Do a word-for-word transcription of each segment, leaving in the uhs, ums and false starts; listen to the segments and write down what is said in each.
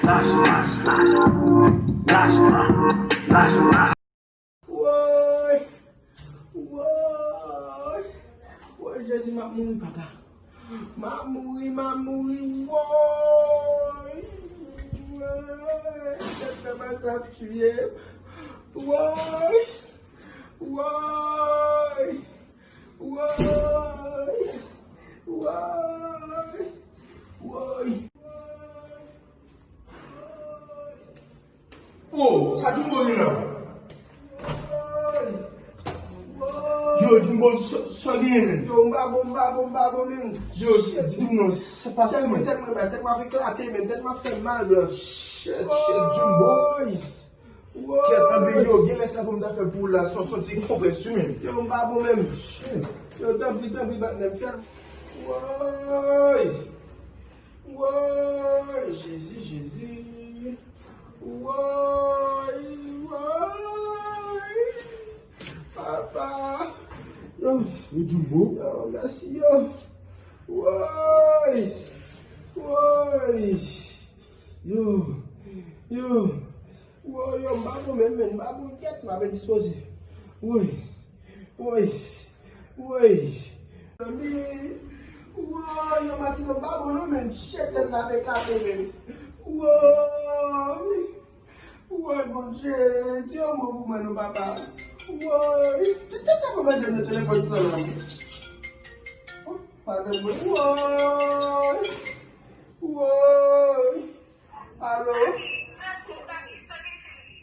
Lach, lach, lach. Lach, lach, lach. Woy! Woy! Woy, Jezi, m ap mouri, papa. M ap mouri, m ap mouri, woy! Woy! Tèt fè mal, sa ap tiye m. Woy! Woy! Woy! Woy! Woy! Oh, sa Jumbo gen la? Yo, Jumbo, sa, sa genyen, menm? Yo, m pa bon, m pa bon, m pa bon, menm. Yo, di m non, sa pase, menm? Tèt mwen, tèt mwen ap eklate, menm. Tèt mwen ap fè mal, blan. Shit, shit, Jumbo. Woy! Kèt, anben, yo, gen lè sa pou m ta fè pou ou la, se yon ti konprès wi, menm. Yo, m pa bon, menm. Shit. Yo, tanpri, tanpri, bat nèm, fè l. Woy! Woy, Jezi, Jezi. Woy, woy. Papa. Yo, yo, Jumbo. Yo, mèsi, yo. Woy. Woy. Yo, yo. Woy, yo, m pa bon menm, menm, m pa bon kèt, m ap endispoze. Woy. Woy. Woy. Zanmi. Woy, yo, Matinon pa bon non, menm. Shit, tèt la fè kate, menm. Woy. Woy, Bondye, di yon mo pou mwen non, papa. Woy. Tèt la fè kate, menm, telefòn sone la. Oh, madanm mwen. Woy. Woy. Alo?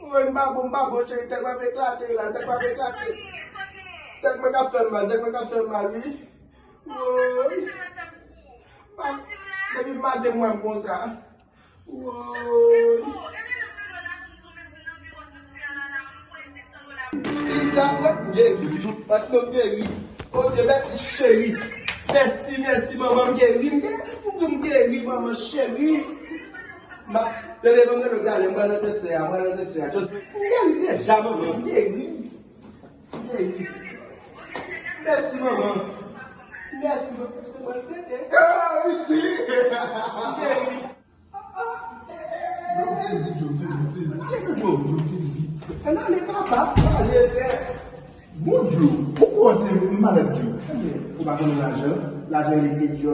Woy, m pa bon, m pa bon, cheri. Tèt mwen ap eklate la, tèt mwen ap eklate. Tèt mwen k ap fè m mal, tèt mwen k ap fè m mal, wi. Woy. Pa, depi maten m wè m konsa. Woy. Sa, sa, m geri. Pati m geri. Oh Dieu, mèsi, cheri. Mèsi, mèsi, manman, m geri. M geri, m di m geri, manman, cheri. Ma, bebe, ban m rele w talè, m pral nan transfè a, m pral nan transfè a. Just, m geri deja, manman, m geri. M geri. Mèsi, manman. Mèsi, manman, paske mwen fete. Ah, isi. M geri. Yo, m sezi, Djo, m sezi, m sezi. Kèk Djo, Djo, m sezi. Ann ale, papa, ale, frè. Bon, Djo, ou konn te malad, Djo. Ou pa konnen lajan? Lajan e pi Djo.